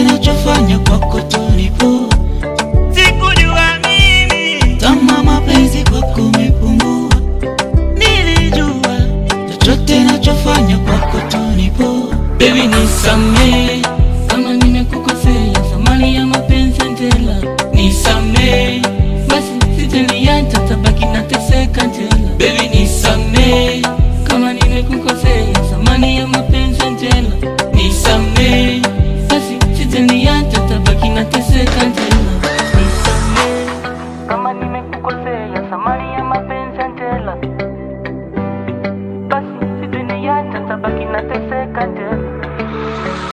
nachofanya kwako tu nipo. Sikujua mimi Tamaa mapenzi kwako umepungua, nilijua chochote nachofanya kwako tu nipo. Baby nisamee.